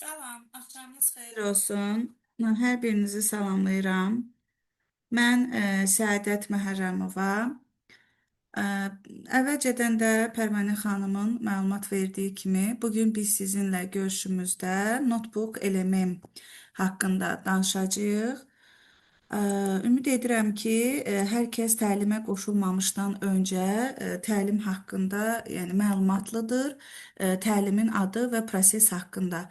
Salam, axşamınız xeyir olsun. Hər birinizi salamlayıram. Mən Səadət Məhərrəmova. E, Əvvəlcədən də Pərvanə xanımın məlumat verdiyi kimi, bugün biz sizinlə görüşümüzdə Notebook LMM haqqında danışacağıq. Ümid edirəm ki, hər kəs təlimə qoşulmamışdan öncə təlim haqqında, yəni məlumatlıdır, təlimin adı və proses haqqında.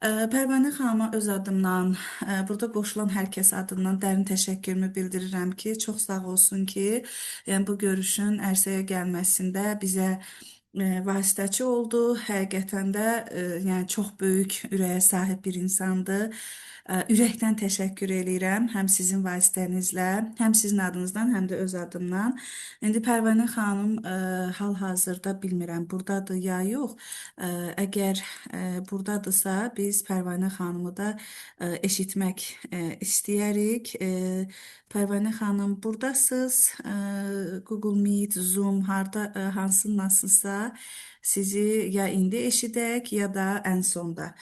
Pərvanə xanıma öz adımdan, burada qoşulan hər kəs adından dərin təşəkkürümü bildirirəm ki, çox sağ olsun ki, yəni bu görüşün ərsəyə gəlməsində bizə vasitəçi oldu. Həqiqətən də yəni çox böyük ürəyə sahib bir insandır. Ürəkdən təşəkkür eləyirəm həm sizin vasitənizlə, həm sizin adınızdan, həm də öz adımdan. İndi Pərvanə xanım hal-hazırda bilmirəm burdadır ya yox. Əgər burdadırsa, biz Pərvanə xanımı da eşitmək istəyərik. Pərvanə xanım burdasınız. Google Meet, Zoom harda hansındasınızsa sizi ya indi eşidək, ya da ən sonda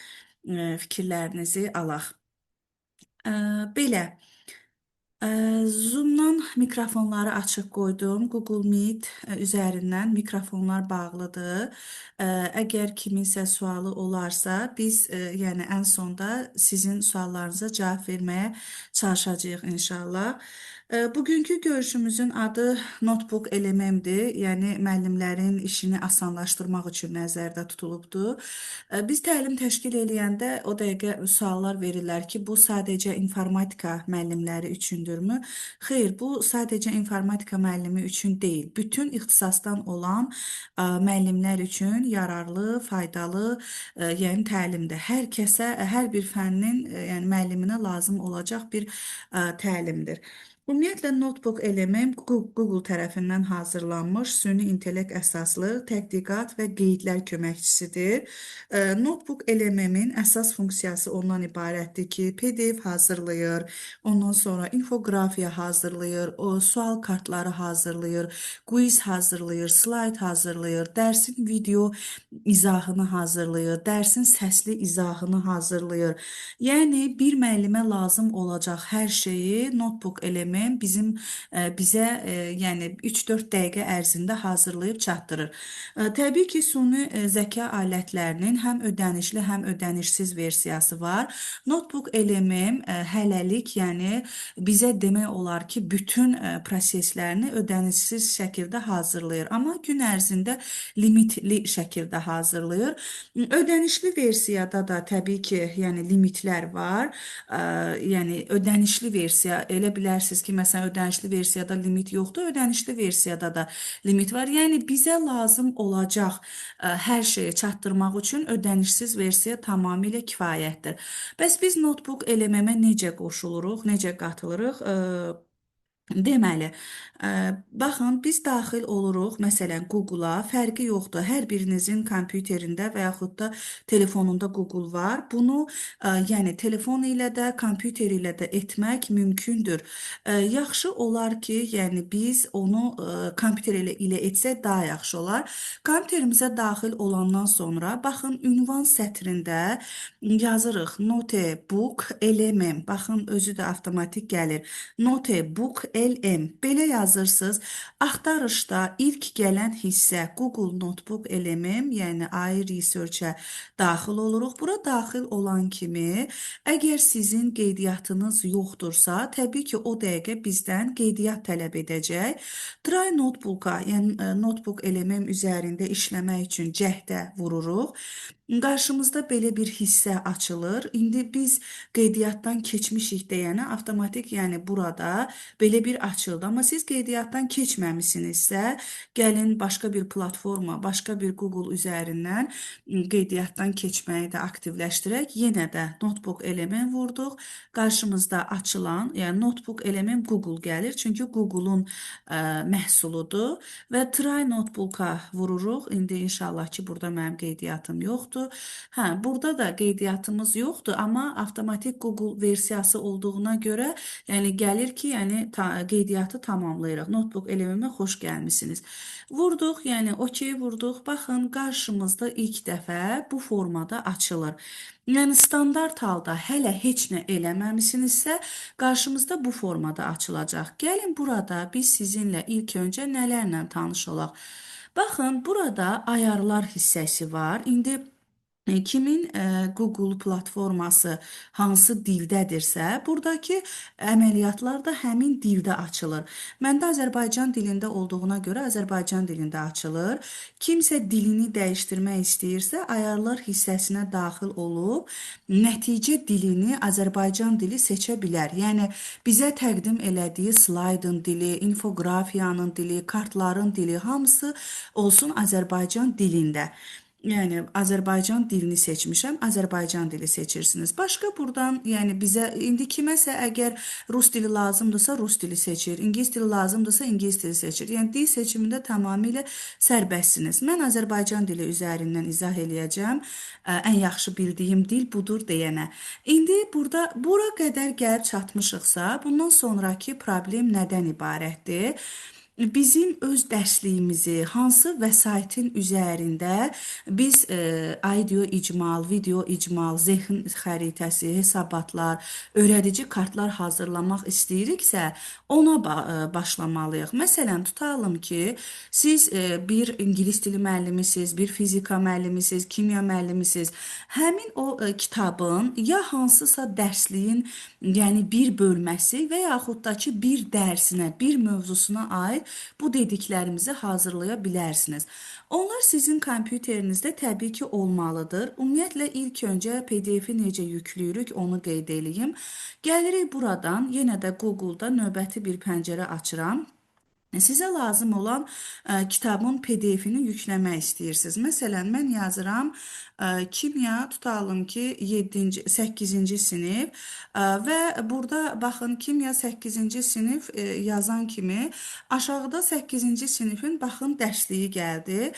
fikirlərinizi alaq. Belə, Zoom-dan mikrofonları açıq qoydum. Google Meet üzərindən mikrofonlar bağlıdır. Əgər kiminsə sualı olarsa, biz yəni ən sonda sizin suallarınıza cavab verməyə çalışacağıq inşallah. Bugünkü görüşümüzün adı Notebook LMM-dir. Yəni müəllimlərin işini asanlaşdırmaq üçün nəzərdə tutulubdur. Biz təlim təşkil eləyəndə o dəqiqə suallar verirlər ki, bu sadəcə informatika müəllimləri üçündürmü? Xeyr, bu sadəcə informatika müəllimi üçün deyil. Bütün ixtisasdan olan müəllimlər üçün yararlı, faydalı, yəni təlimdir. Hər kəsə, hər bir fənnin, yəni müəlliminə lazım olacaq bir təlimdir. Ümumiyyətlə, Notebook LMM Google tərəfindən hazırlanmış süni intellekt əsaslı tədqiqat və qeydlər köməkçisidir. Notebook LMM-in əsas funksiyası ondan ibarətdir ki, PDF hazırlayır, ondan sonra infoqrafiya hazırlayır, o sual kartları hazırlayır, quiz hazırlayır, slayd hazırlayır, dərsin video izahını hazırlayır, dərsin səsli izahını hazırlayır. Yəni bir müəllimə lazım olacaq hər şeyi Notebook LMM bizim bizə yəni 3-4 dəqiqə ərzində hazırlayıb çatdırır. Təbii ki, süni zəka alətlərinin həm ödənişli, həm ödənişsiz versiyası var. Notebook LMM hələlik, yəni bizə demək olar ki, bütün proseslərini ödənişsiz şəkildə hazırlayır. Amma gün ərzində limitli şəkildə hazırlayır. Ödənişli versiyada da təbii ki, yəni limitlər var. Yəni ödənişli versiya elə bilərsiniz ki, məsələn ödənişli versiyada limit yoxdur, ödənişli versiyada da limit var. Yəni bizə lazım olacaq hər şeyi çatdırmaq üçün ödənişsiz versiya tamamilə kifayətdir. Bəs biz Notebook LMM-ə necə qoşuluruq, necə qatılırıq? Deməli, baxın, biz daxil oluruq, məsələn, Google-a, fərqi yoxdur. Hər birinizin kompüterində və yaxud da telefonunda Google var. Bunu, yəni telefon ilə də, kompüter ilə də etmək mümkündür. Yaxşı olar ki, yəni biz onu kompüter ilə etsək daha yaxşı olar. Kompüterimizə daxil olandan sonra, baxın, ünvan sətrində yazırıq Notebook LMM. Baxın, özü də avtomatik gəlir. Notebook LM. Belə yazırsınız. Axtarışda ilk gələn hissə Google Notebook LMM, yəni AI Research-ə daxil oluruq. Bura daxil olan kimi, əgər sizin qeydiyyatınız yoxdursa, təbii ki, o dəqiqə bizdən qeydiyyat tələb edəcək. Try Notebook-a, yəni Notebook LMM üzərində işləmək üçün cəhdə vururuq. Qarşımızda belə bir hissə açılır. İndi biz qeydiyyatdan keçmişik deyənə avtomatik, yəni burada belə bir açıldı. Amma siz qeydiyyatdan keçməmisinizsə, gəlin başqa bir platforma, başqa bir Google üzərindən qeydiyyatdan keçməyi də aktivləşdirək. Yenə də Notebook LMM vurduq. Qarşımızda açılan, yəni Notebook LMM Google gəlir. Çünki Google-un məhsuludur və Try Notebook-a vururuq. İndi inşallah ki, burada mənim qeydiyyatım yoxdur. Hə, burada da qeydiyyatımız yoxdur, amma avtomatik Google versiyası olduğuna görə, yəni gəlir ki, yəni qeydiyyatı tamamlayırıq. Notebook LM'ə xoş gəlmisiniz. Vurduq, yəni OK vurduq. Baxın, qarşımızda ilk dəfə bu formada açılır. Yəni standart halda hələ heç nə eləməmisinizsə, qarşımızda bu formada açılacaq. Gəlin burada biz sizinlə ilk öncə nələrlə tanış olaq. Baxın, burada ayarlar hissəsi var. İndi kimin Google platforması hansı dildədirsə, buradakı əməliyyatlar da həmin dildə açılır. Məndə Azərbaycan dilində olduğuna görə Azərbaycan dilində açılır. Kimsə dilini dəyişdirmək istəyirsə, ayarlar hissəsinə daxil olub nəticə dilini Azərbaycan dili seçə bilər. Yəni bizə təqdim elədiyi slaydın dili, infoqrafiyanın dili, kartların dili hamısı olsun Azərbaycan dilində. Yəni Azərbaycan dilini seçmişəm, Azərbaycan dili seçirsiniz. Başqa buradan, yəni bizə indi kiməsə əgər rus dili lazımdırsa, rus dili seçir, ingilis dili lazımdırsa, ingilis dili seçir. Yəni dil seçimində tamamilə sərbəstsiniz. Mən Azərbaycan dili üzərindən izah eləyəcəm. Ən yaxşı bildiyim dil budur deyənə. İndi burada bura qədər gəlib çatmışıqsa, bundan sonrakı problem nədən ibarətdir? Bizim öz dərsliyimizi hansı vəsaitin üzərində biz audio icmal, video icmal, zehin xəritəsi, hesabatlar, öyrədici kartlar hazırlamaq istəyiriksə, ona başlamalıyıq. Məsələn, tutalım ki, siz bir ingilis dili müəllimisiniz, bir fizika müəllimisiniz, kimya müəllimisiniz. Həmin o kitabın ya hansısa dərsliyin, yəni bir bölməsi və yaxud da ki, bir dərsinə, bir mövzusuna aid bu dediklərimizi hazırlaya bilərsiniz. Onlar sizin kompüterinizdə təbii ki olmalıdır. Ümumiyyətlə, ilk öncə PDF-i necə yükləyirik, onu qeyd eləyim. Gəlirik buradan, yenə də Google-da növbəti bir pəncərə açıram. Sizə lazım olan kitabın PDF-ini yükləmək istəyirsiniz. Məsələn, mən yazıram, kimya, tutalım ki, 7-ci, 8-ci sinif və burada baxın, kimya 8-ci sinif yazan kimi aşağıda 8-ci sinifin baxın dərsliyi gəldi.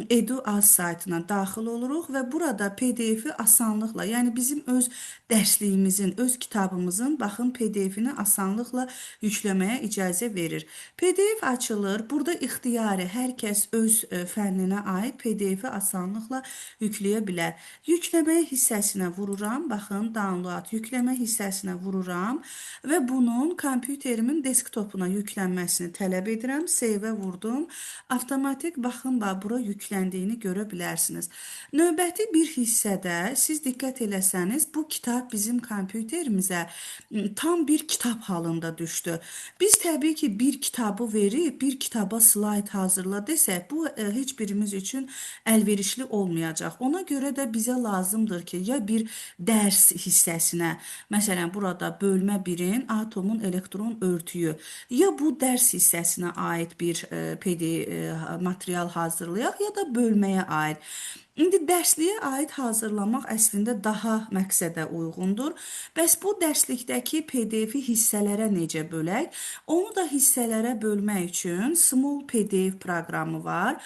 Edu.az saytına daxil oluruq və burada PDF-i asanlıqla, yəni bizim öz dərsliyimizin, öz kitabımızın baxın PDF-ini asanlıqla yükləməyə icazə verir. PDF açılır. Burada ixtiyari hər kəs öz fənninə aid PDF-i asanlıqla yükləyə bilər. Yükləmə hissəsinə vururam. Baxın, download yükləmə hissəsinə vururam və bunun kompüterimin desktopuna yüklənməsini tələb edirəm. Save-ə vurdum. Avtomatik baxın, bura yükləndiyini görə bilərsiniz. Növbəti bir hissədə siz diqqət eləsəniz, bu kitab bizim kompüterimizə tam bir kitab halında düşdü. Biz təbii ki, bir kitabı verib, bir kitaba slayd hazırla desək, bu heç birimiz üçün əlverişli olmayacaq. Ona görə də bizə lazımdır ki, ya bir dərs hissəsinə, məsələn, burada bölmə 1-in atomun elektron örtüyü, ya bu dərs hissəsinə aid bir PDF material hazırlayaq, ya da bölməyə aid. İndi dərsliyə aid hazırlamaq əslində daha məqsədə uyğundur. Bəs bu dərslikdəki PDF-i hissələrə necə bölək? Onu da hissələrə bölmək üçün Small PDF proqramı var.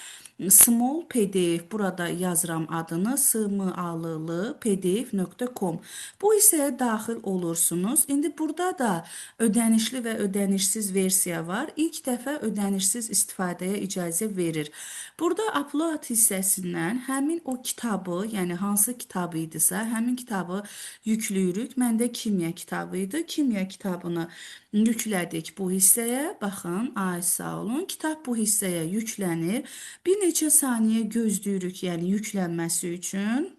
Small PDF, burada yazıram adını, S-M-A-L-L pdf.com. Bu hissəyə daxil olursunuz. İndi burada da ödənişli və ödənişsiz versiya var. İlk dəfə ödənişsiz istifadəyə icazə verir. Burada upload hissəsindən həmin o kitabı, yəni hansı kitabı idisə, həmin kitabı yükləyirik. Məndə kimya kitabı idi. Kimya kitabını yüklədik bu hissəyə. Baxın, ay sağ olun. Kitab bu hissəyə yüklənir. Bir neçə saniyə gözləyirik, yəni yüklənməsi üçün.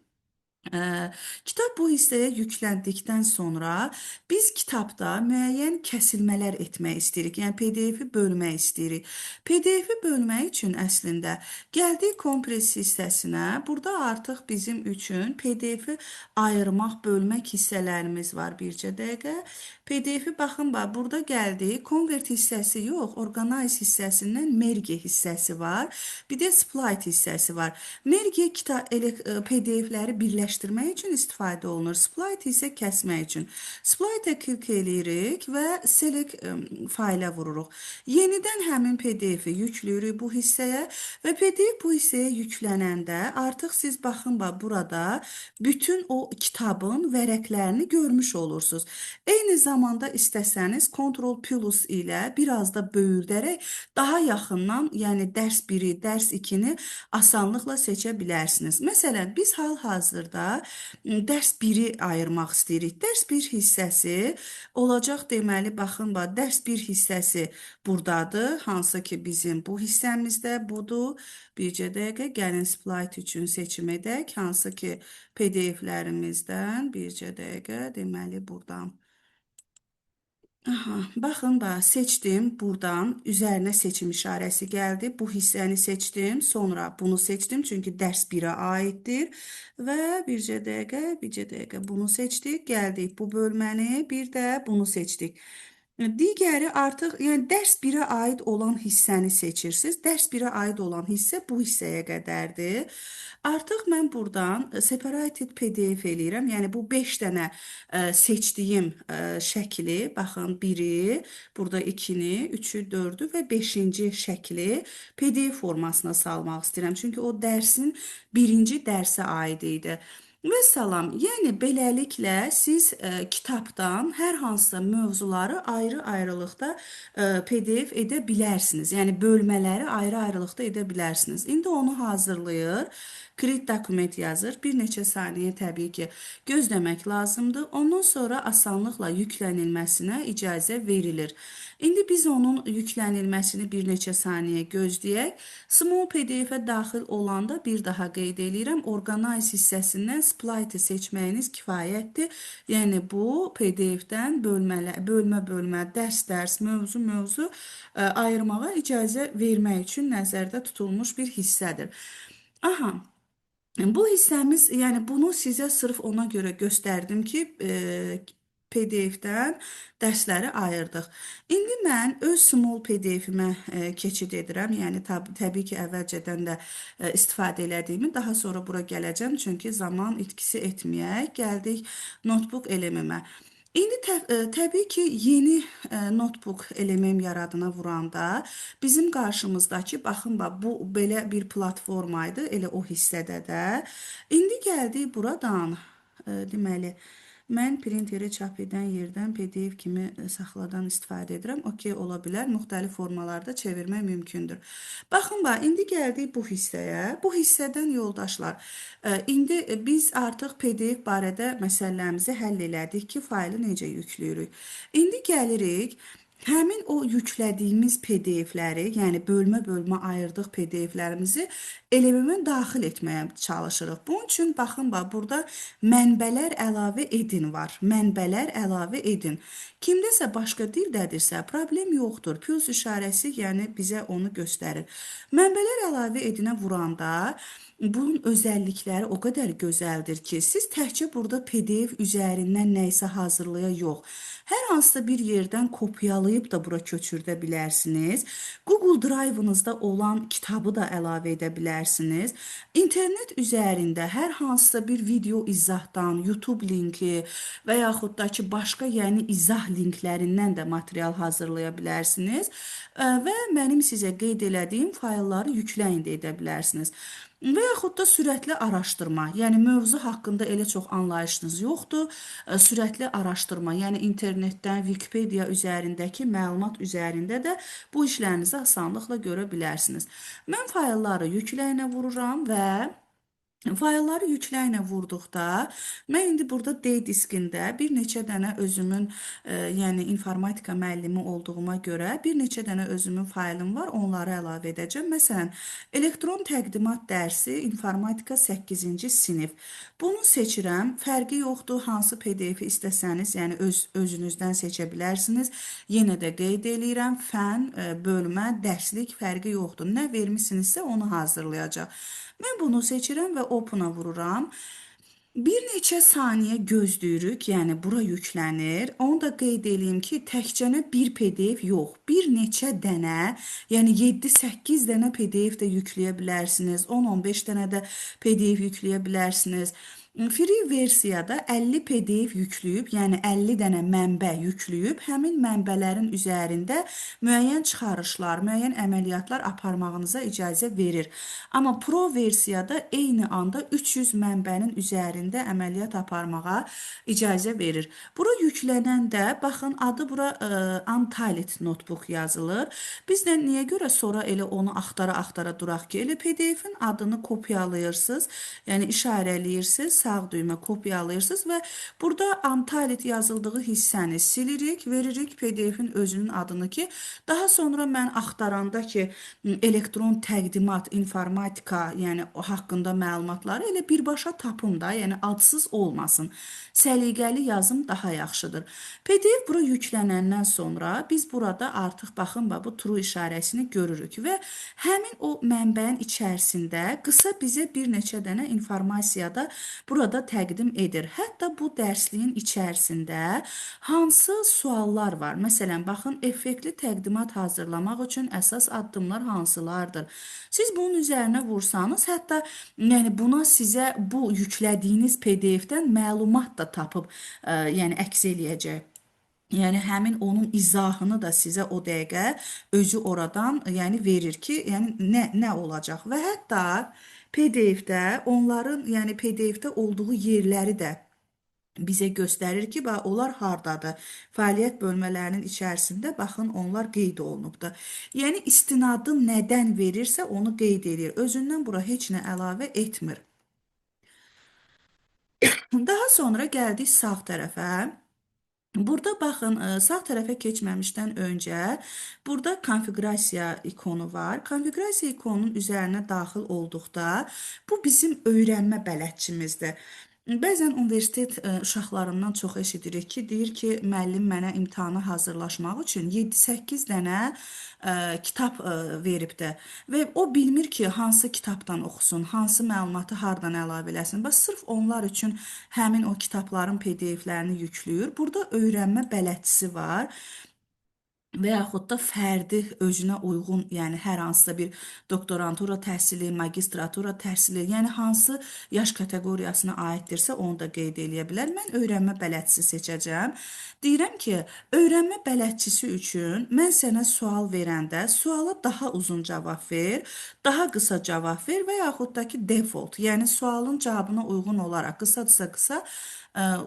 Kitab bu hissəyə yükləndikdən sonra biz kitabda müəyyən kəsilmələr etmək istəyirik. Yəni PDF-i bölmək istəyirik. PDF-i bölmək üçün əslində gəldik kompres hissəsinə. Burada artıq bizim üçün PDF-i ayırmaq, bölmək hissələrimiz var. Bircə dəqiqə. PDF-i baxın, bax, burada gəldik. Convert hissəsi yox, Organize hissəsindən Merge hissəsi var. Bir də Split hissəsi var. Merge PDF-ləri birləşdirmək Birləşdirmək üçün istifadə olunur. Split isə kəsmək üçün. Split-ə klik eləyirik və select fayla vururuq. Yenidən həmin PDF-i yükləyirik bu hissəyə və PDF bu hissəyə yüklənəndə artıq siz baxın bax burada bütün o kitabın vərəqlərini görmüş olursunuz. Eyni zamanda istəsəniz Ctrl plus ilə biraz da böyüdərək daha yaxından, yəni dərs 1-i, dərs 2-ni asanlıqla seçə bilərsiniz. Məsələn, biz hal-hazırda dərs 1-i ayırmaq istəyirik. Dərs 1 hissəsi olacaq deməli, baxın, bax, dərs 1 hissəsi buradadır. Hansı ki, bizim bu hissəmizdə budur. Bircə dəqiqə, gəlin split üçün seçim edək. Hansı ki, PDF-lərimizdən bircə dəqiqə, deməli, buradan. Aha, baxın, bax, seçdim buradan, üzərinə seçim işarəsi gəldi. Bu hissəni seçdim, sonra bunu seçdim, çünki dərs 1-ə aiddir. Və bircə dəqiqə, bircə dəqiqə bunu seçdik, gəldik bu bölməni, bir də bunu seçdik. Digəri artıq, yəni dərs 1-ə aid olan hissəni seçirsiniz. Dərs 1-ə aid olan hissə bu hissəyə qədərdir. Artıq mən buradan separated PDF eləyirəm. Yəni bu 5 dənə seçdiyim şəkli, baxın 1-i, burada 2-ni, 3-ü, 4-ü və 5-ci şəkli PDF formasına salmaq istəyirəm. Çünki o dərsin birinci dərsə aid idi. Vəssalam, yəni beləliklə siz kitabdan hər hansısa mövzuları ayrı-ayrılıqda PDF edə bilərsiniz. Yəni bölmələri ayrı-ayrılıqda edə bilərsiniz. İndi onu hazırlayır, create document yazır. Bir neçə saniyə təbii ki, gözləmək lazımdır. Ondan sonra asanlıqla yüklənilməsinə icazə verilir. İndi biz onun yüklənilməsini bir neçə saniyə gözləyək. Small PDF-ə daxil olanda bir daha qeyd eləyirəm. Organize hissəsindən Split-i seçməyiniz kifayətdir. Yəni bu PDF-dən bölmə-bölmə, dərs-dərs, mövzu-mövzu ayırmağa icazə vermək üçün nəzərdə tutulmuş bir hissədir. Aha. Bu hissəmiz, yəni bunu sizə sırf ona görə göstərdim ki, PDF-dən dərsləri ayırdıq. İndi mən öz small PDF-imə keçid edirəm. Yəni təbii ki, əvvəlcədən də istifadə elədiyimi, daha sonra bura gələcəm, çünki zaman itkisi etməyək. Gəldik notebook LM-imə. İndi təbii ki, yeni notebook LMM yaradına vuranda bizim qarşımızdakı, baxın, bax, bu belə bir platformaydı, elə o hissədə də. İndi gəldik buradan, deməli, mən printeri çap edən yerdən PDF kimi saxladan istifadə edirəm. Okey, ola bilər, müxtəlif formalarda çevirmək mümkündür. Baxın, bax, indi gəldik bu hissəyə. Bu hissədən yoldaşlar, indi biz artıq PDF barədə məsələlərimizi həll elədik ki, faylı necə yükləyirik. İndi gəlirik həmin o yüklədiyimiz PDF-ləri, yəni bölmə-bölmə ayırdıq PDF-lərimizi LMM-ə daxil etməyə çalışırıq. Bunun üçün baxın, bax, burada mənbələr əlavə edin var. Mənbələr əlavə edin. Kimdəsə başqa dildədirsə, problem yoxdur. Plus işarəsi, yəni bizə onu göstərir. Mənbələr əlavə edinə vuranda bunun özəllikləri o qədər gözəldir ki, siz təkcə burada PDF üzərindən nə isə hazırlaya yox. Hər hansısa bir yerdən kopyalayıb da bura köçürdə bilərsiniz. Google Drive-ınızda olan kitabı da əlavə edə bilərsiniz. İnternet üzərində hər hansısa bir video izahdan, YouTube linki və yaxud da ki, başqa, yəni izah linklərindən də material hazırlaya bilərsiniz. Və mənim sizə qeyd elədiyim faylları yükləyin də edə bilərsiniz. Və yaxud da sürətli araşdırma, yəni mövzu haqqında elə çox anlayışınız yoxdur. Sürətli araşdırma, yəni internetdən, Wikipedia üzərindəki məlumat üzərində də bu işlərinizi asanlıqla görə bilərsiniz. Mən faylları yükləyinə vururam və faylları yükləyinə vurduqda mən indi burada D diskində bir neçə dənə özümün, yəni informatika müəllimi olduğuma görə bir neçə dənə özümün faylım var, onları əlavə edəcəm. Məsələn, elektron təqdimat dərsi informatika 8-ci sinif. Bunu seçirəm. Fərqi yoxdur, hansı PDF-i istəsəniz, yəni özünüzdən seçə bilərsiniz. Yenə də qeyd eləyirəm, fən, bölmə, dərslik fərqi yoxdur. Nə vermisinizsə onu hazırlayacaq. Mən bunu seçirəm və Open-a vururam. Bir neçə saniyə gözləyirik, yəni bura yüklənir. Onu da qeyd eləyim ki, təkcənə bir PDF yox, bir neçə dənə, yəni 7-8 dənə PDF də yükləyə bilərsiniz, 10-15 dənə də PDF yükləyə bilərsiniz. Free versiyada 50 PDF yükləyib, yəni 50 dənə mənbə yükləyib, həmin mənbələrin üzərində müəyyən çıxarışlar, müəyyən əməliyyatlar aparmağınıza icazə verir. Amma Pro versiyada eyni anda 300 mənbənin üzərində əməliyyat aparmağa icazə verir. Bura yüklənəndə, baxın, adı bura Untitled Notebook yazılır. Biz də niyə görə sonra elə onu axtara-axtara duraq ki, elə PDF-in adını kopyalayırsınız, yəni işarələyirsiniz, sağ düymə kopyalayırsınız və burada Untitled yazıldığı hissəni silirik, veririk PDF-in özünün adını ki, daha sonra mən axtaranda ki, elektron təqdimat, informatika, yəni o haqqında məlumatları elə birbaşa tapım da, yəni adsız olmasın. Səliqəli yazım daha yaxşıdır. PDF bura yüklənəndən sonra biz burada artıq baxın, bax, bu true işarəsini görürük və həmin o mənbəyin içərisində qısa bizə bir neçə dənə informasiya da burada təqdim edir. Hətta bu dərsliyin içərisində hansı suallar var? Məsələn, baxın, effektli təqdimat hazırlamaq üçün əsas addımlar hansılardır? Siz bunun üzərinə vursanız, hətta yəni buna sizə bu yüklədiyiniz PDF-dən məlumat da tapıb, yəni əks eləyəcək. Yəni həmin onun izahını da sizə o dəqiqə özü oradan, yəni verir ki, yəni nə olacaq və hətta PDF-də onların, yəni PDF-də olduğu yerləri də bizə göstərir ki, bax, onlar hardadır. Fəaliyyət bölmələrinin içərisində baxın, onlar qeyd olunubdur. Yəni istinadı nədən verirsə onu qeyd edir. Özündən bura heç nə əlavə etmir. Daha sonra gəldik sağ tərəfə. Burada baxın, sağ tərəfə keçməmişdən öncə burada konfiqurasiya ikonu var. Konfiqurasiya ikonunun üzərinə daxil olduqda bu bizim öyrənmə bələdçimizdir. Bəzən universitet uşaqlarından çox eşidirik ki, deyir ki, müəllim mənə imtahana hazırlaşmaq üçün 7-8 dənə kitab veribdir və o bilmir ki, hansı kitabdan oxusun, hansı məlumatı hardan əlavə eləsin. Bax, sırf onlar üçün həmin o kitabların PDF-lərini yükləyir. Burada öyrənmə bələdçisi var. Və yaxud da fərdi özünə uyğun, yəni hər hansısa bir doktorantura təhsili, magistratura təhsili, yəni hansı yaş kateqoriyasına aiddirsə onu da qeyd eləyə bilər. Mən öyrənmə bələdçisi seçəcəm. Deyirəm ki, öyrənmə bələdçisi üçün mən sənə sual verəndə suala daha uzun cavab ver, daha qısa cavab ver və yaxud da ki, default, yəni sualın cavabına uyğun olaraq qısadırsa qısa,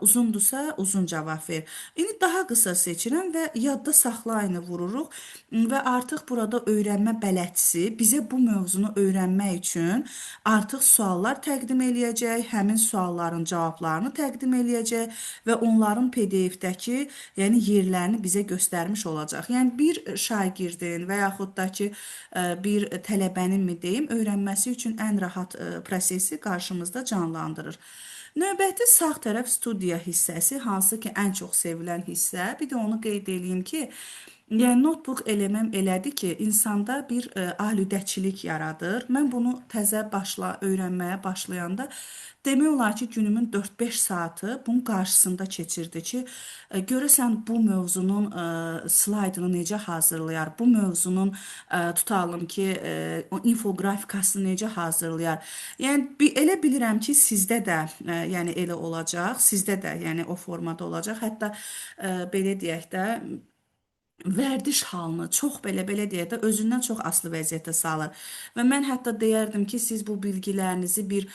uzundursa uzun cavab ver. İndi daha qısa seçirəm və yadda saxlayını vururuq və artıq burada öyrənmə bələdçisi bizə bu mövzunu öyrənmək üçün artıq suallar təqdim eləyəcək, həmin sualların cavablarını təqdim eləyəcək və onların PDF-dəki, yəni yerlərini bizə göstərmiş olacaq. Yəni bir şagirdin və yaxud da ki, bir tələbənin mi deyim, öyrənməsi üçün ən rahat prosesi qarşımızda canlandırır. Növbəti sağ tərəf studiya hissəsi, hansı ki ən çox sevilən hissə. Bir də onu qeyd eləyim ki, yəni Notebook LMM elədi ki, insanda bir alüdəçilik yaradır. Mən bunu təzə öyrənməyə başlayanda demək olar ki, günümün 4-5 saatı bunun qarşısında keçirdi ki, görəsən bu mövzunun slaydını necə hazırlayar, bu mövzunun tutalım ki, o infoqrafikasını necə hazırlayar. Yəni elə bilirəm ki, sizdə də yəni elə olacaq, sizdə də yəni o formada olacaq. Hətta belə deyək də, vərdiş halını çox belə deyək də özündən çox asılı vəziyyətə salır. Və mən hətta deyərdim ki, siz bu bilgilərinizi bir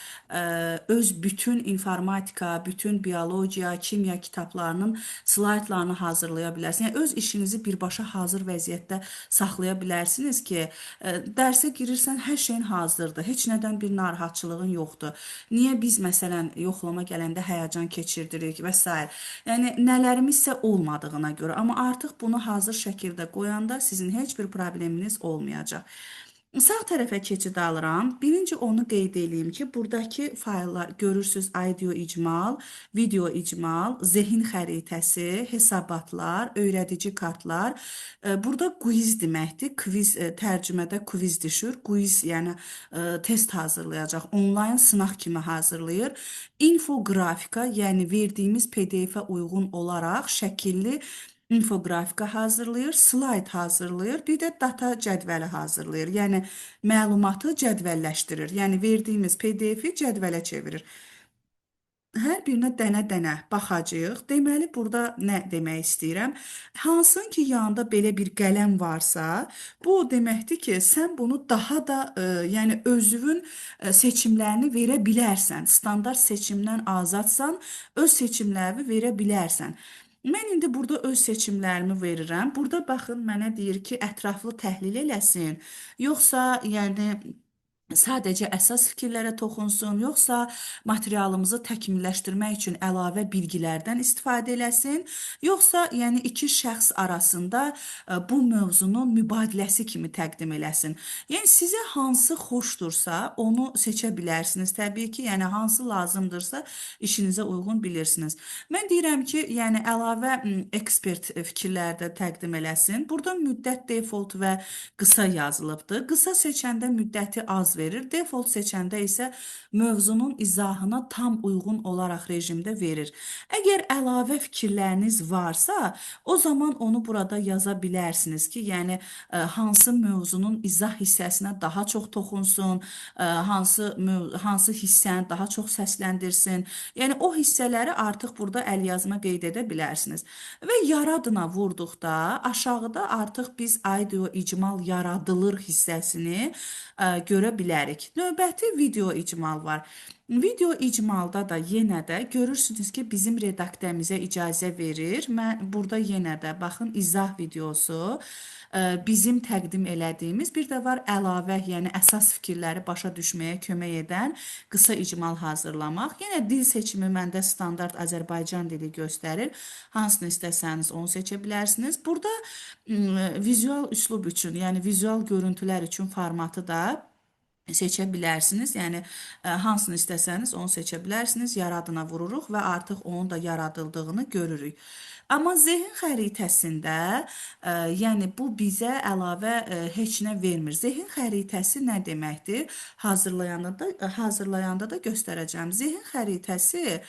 öz bütün informatika, bütün biologiya, kimya kitablarının slaydlarını hazırlaya bilərsiniz. Yəni öz işinizi birbaşa hazır vəziyyətdə saxlaya bilərsiniz ki, dərsə girirsən, hər şeyin hazırdır. Heç nədən bir narahatçılığın yoxdur. Niyə biz məsələn yoxlama gələndə həyəcan keçirdirik və s. Yəni nələrimizsə olmadığına görə, amma artıq bunu hazır şəkildə qoyanda sizin heç bir probleminiz olmayacaq. Sağ tərəfə keçid alıram. Birinci onu qeyd eləyim ki, buradakı fayllar görürsünüz, audio icmal, video icmal, zehin xəritəsi, hesabatlar, öyrədici kartlar. Burada quiz deməkdir. Quiz, tərcümədə quiz düşür. Quiz, yəni test hazırlayacaq. Onlayn sınaq kimi hazırlayır. İnfoqrafika, yəni verdiyimiz PDF-ə uyğun olaraq şəkilli infoqrafika hazırlayır, slayd hazırlayır, bir də data cədvəli hazırlayır. Yəni məlumatı cədvəlləşdirir. Yəni verdiyimiz PDF-i cədvələ çevirir. Hər birinə dənə-dənə baxacağıq. Deməli, burada nə demək istəyirəm? Hansının ki, yanında belə bir qələm varsa, bu o deməkdir ki, sən bunu daha da, yəni özünün seçimlərini verə bilərsən. Standart seçimdən azadsan, öz seçimlərini verə bilərsən. Mən indi burada öz seçimlərimi verirəm. Burada baxın, mənə deyir ki, ətraflı təhlil eləsin. Yoxsa, yəni, sadəcə əsas fikirlərə toxunsun, yoxsa materialımızı təkmilləşdirmək üçün əlavə bilgilərdən istifadə eləsin, yoxsa yəni iki şəxs arasında bu mövzunun mübadiləsi kimi təqdim eləsin. Yəni sizə hansı xoşdursa, onu seçə bilərsiniz. Təbii ki, yəni hansı lazımdırsa işinizə uyğun bilirsiniz. Mən deyirəm ki, yəni əlavə ekspert fikirləri də təqdim eləsin. Burada müddət default və qısa yazılıbdır. Qısa seçəndə müddəti az verir. Default seçəndə isə mövzunun izahına tam uyğun olaraq rejimdə verir. Əgər əlavə fikirləriniz varsa, o zaman onu burada yaza bilərsiniz ki, yəni hansı mövzunun izah hissəsinə daha çox toxunsun, hansı hissəni daha çox səsləndirsin. Yəni o hissələri artıq burada əlyazma qeyd edə bilərsiniz. Və yaradına vurduqda aşağıda artıq biz audio icmal yaradılır hissəsini görə bilərik. Növbəti video icmal var. Video icmalda da yenə də görürsünüz ki, bizim redaktəmizə icazə verir. Mən burada yenə də baxın izah videosu, bizim təqdim elədiyimiz, bir də var əlavə, yəni əsas fikirləri başa düşməyə kömək edən qısa icmal hazırlamaq. Yenə dil seçimi məndə standart Azərbaycan dili göstərir. Hansını istəsəniz onu seçə bilərsiniz. Burada vizual üslub üçün, yəni vizual görüntülər üçün formatı da seçə bilərsiniz. Yəni hansını istəsəniz onu seçə bilərsiniz. Yaradına vururuq və artıq onun da yaradıldığını görürük. Amma zehin xəritəsində, yəni bu bizə əlavə heç nə vermir. Zehin xəritəsi nə deməkdir? Hazırlayanda da göstərəcəm. Zehin xəritəsi,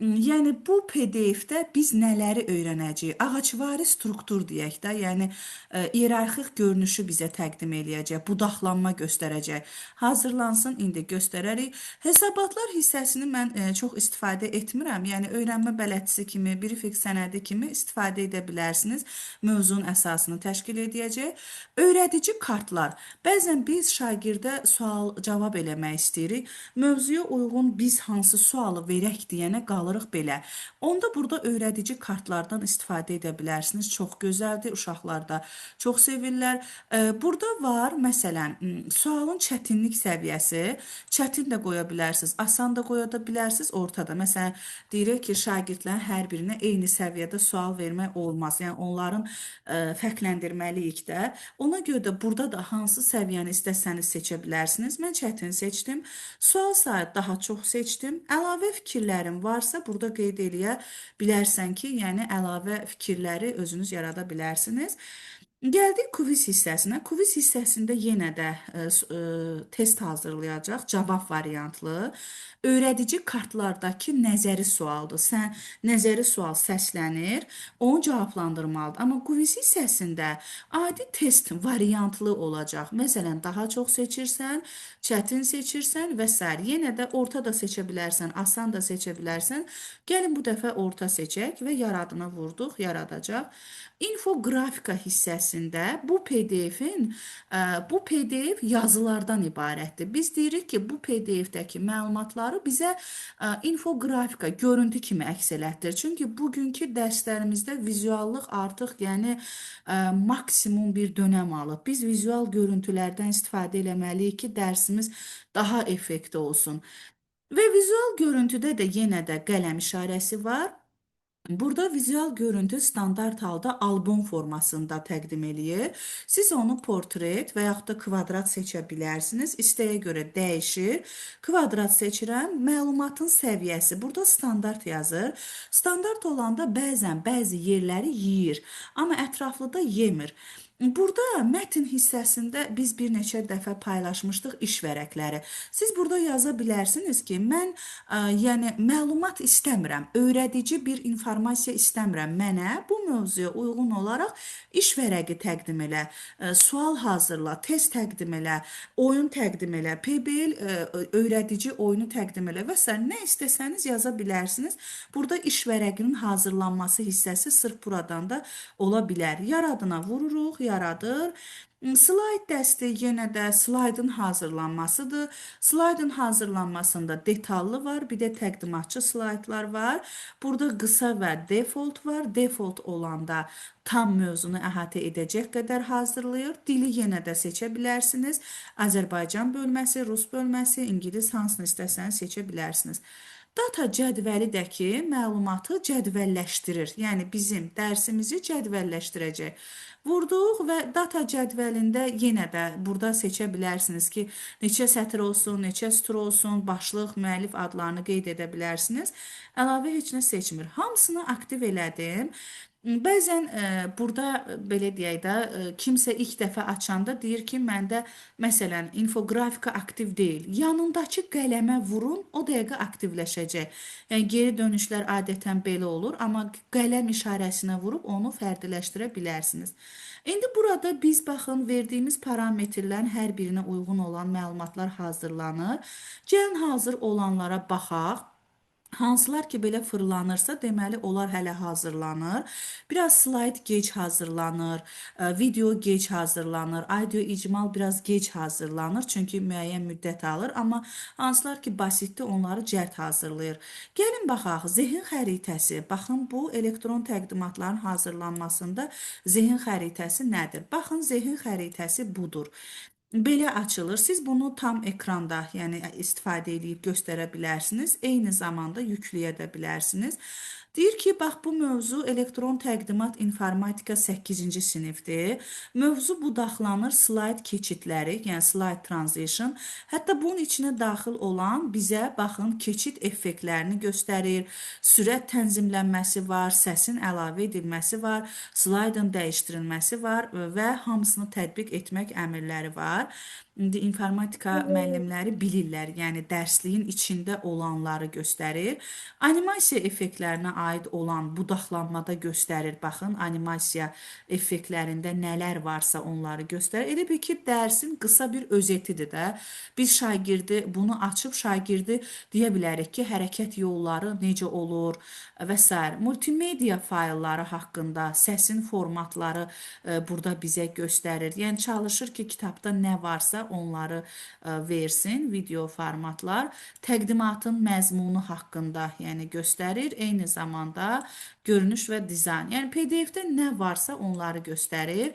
yəni bu PDF-də biz nələri öyrənəcəyik? Ağacvari struktur deyək də, yəni iyerarxik görünüşü bizə təqdim eləyəcək, budaqlanma göstərəcək. Hazırlansın, indi göstərərik. Hesabatlar hissəsini mən çox istifadə etmirəm. Yəni öyrənmə bələdçisi kimi, briefing sənədi kimi istifadə edə bilərsiniz. Mövzunun əsasını təşkil edəcək. Öyrədici kartlar. Bəzən biz şagirdə sual-cavab eləmək istəyirik. Mövzuya uyğun biz hansı sualı verək deyənə qalırıq belə. Onda burada öyrədici kartlardan istifadə edə bilərsiniz. Çox gözəldir, uşaqlar da çox sevirlər. Burada var, məsələn, sualın çətinlik səviyyəsi. Çətin də qoya bilərsiniz, asan da qoya da bilərsiniz, ortada. Məsələn, deyirik ki, şagirdlərin hər birinə eyni səviyyədə sual vermək olmaz. Yəni, onların fərqləndirməliyik də. Ona görə də burada da hansı səviyyəni istəsəniz seçə bilərsiniz. Mən çətin seçdim. Sual sayı daha çox seçdim. Əlavə fikirlərim varsa, burada qeyd eləyə bilərsən ki, yəni əlavə fikirləri özünüz yarada bilərsiniz. Gəldik quiz hissəsinə. Quiz hissəsində yenə də test hazırlayacaq, cavab variantlı. Öyrədici kartlardakı nəzəri sualdır. Sən nəzəri sual səslənir, onu cavablandırmalıdır. Amma quiz hissəsində adi test variantlı olacaq. Məsələn, daha çox seçirsən, çətin seçirsən və sair. Yenə də orta da seçə bilərsən, asan da seçə bilərsən. Gəlin bu dəfə orta seçək və yaradına vurduq, yaradacaq. İnfografika hissəsində bu P D F-in, bu PDF yazılardan ibarətdir. Biz deyirik ki, bu P D F-dəki məlumatları bizə infografika, görüntü kimi əks elətdir. Çünki bugünkü dərslərimizdə vizuallıq artıq, maksimum bir dönəm alıb. Biz vizual görüntülərdən istifadə eləməliyik ki, dərsimiz daha effektli olsun. Və vizual görüntüdə də yenə də qələm işarəsi var. Burada vizual görüntü standart halda albom formasında təqdim eləyir. Siz onu portret və yaxud da kvadrat seçə bilərsiniz. İstəyə görə dəyişir. Kvadrat seçirəm. Məlumatın səviyyəsi burada standart yazır. Standart olanda bəzən bəzi yerləri yeyir, amma ətraflı da yemir. Burada mətn hissəsində biz bir neçə dəfə paylaşmışdıq iş vərəqləri. Siz burada yaza bilərsiniz ki, mən yəni məlumat istəmirəm, öyrədici bir informasiya istəmirəm. Mənə bu mövzuya uyğun olaraq iş vərəqi təqdim elə, sual hazırla, test təqdim elə, oyun təqdim elə, PBL öyrədici oyunu təqdim elə və sair. Nə istəsəniz yaza bilərsiniz. Burada iş vərəqinin hazırlanması hissəsi sırf buradan da ola bilər. Yaradına vururuq, yaradır. Slayd dəsti yenə də slaydın hazırlanmasıdır. Slaydın hazırlanmasında detallı var, bir də təqdimatçı slaydlar var. Burada qısa və default var. Default olanda tam mövzunu əhatə edəcək qədər hazırlayır. Dili yenə də seçə bilərsiniz. Azərbaycan bölməsi, rus bölməsi, ingilis, hansını istəsəniz seçə bilərsiniz. Data cədvəli də ki, məlumatı cədvəlləşdirir. Yəni bizim dərsimizi cədvəlləşdirəcək. Vurduq və data cədvəlində yenə də burada seçə bilərsiniz ki, neçə sətr olsun, neçə sütur olsun, başlıq, müəllif adlarını qeyd edə bilərsiniz. Əlavə heç nə seçmir. Hamısını aktiv elədim. Bəzən burada belə deyək də, kimsə ilk dəfə açanda deyir ki, məndə məsələn infografika aktiv deyil. Yanındakı qələmə vurun, o dəqiqə aktivləşəcək. Yəni geri dönüşlər adətən belə olur, amma qələm işarəsinə vurub onu fərdiləşdirə bilərsiniz. İndi burada biz baxın verdiyimiz parametrlərin hər birinə uyğun olan məlumatlar hazırlanır. Gəlin hazır olanlara baxaq. Hansılar ki, belə fırlanırsa, deməli, onlar hələ hazırlanır. Biraz slayd gec hazırlanır, video gec hazırlanır, audio icmal biraz gec hazırlanır, çünki müəyyən müddət alır. Amma hansılar ki, basitdir, onları cəld hazırlayır. Gəlin baxaq, zehin xəritəsi. Baxın, bu elektron təqdimatların hazırlanmasında zehin xəritəsi nədir? Baxın, zehin xəritəsi budur. Belə açılır. Siz bunu tam ekranda, yəni istifadə edib göstərə bilərsiniz. Eyni zamanda yükləyə də bilərsiniz. Deyir ki, bax bu mövzu elektron təqdimat informatika 8-ci sinifdir. Mövzu budaqlanır slayd keçidləri, yəni slide transition. Hətta bunun içinə daxil olan bizə baxın keçid effektlərini göstərir. Sürət tənzimlənməsi var, səsin əlavə edilməsi var, slaydın dəyişdirilməsi var və hamısını tətbiq etmək əmrləri var. İndi informatika müəllimləri bilirlər, yəni dərsliyin içində olanları göstərir. Animasiya effektlərinə aid olan budaqlanmada göstərir. Baxın, animasiya effektlərində nələr varsa onları göstərir. Elə bil ki, dərsin qısa bir özetidir də. Biz şagirdi bunu açıb şagirdi deyə bilərik ki, hərəkət yolları necə olur və s. Multimedia faylları haqqında səsin formatları burada bizə göstərir. Yəni çalışır ki, kitabda nə varsa onları versin, video formatlar. Təqdimatın məzmunu haqqında, yəni göstərir. Eyni zamanda görünüş və dizayn. Yəni PDF-də nə varsa onları göstərir.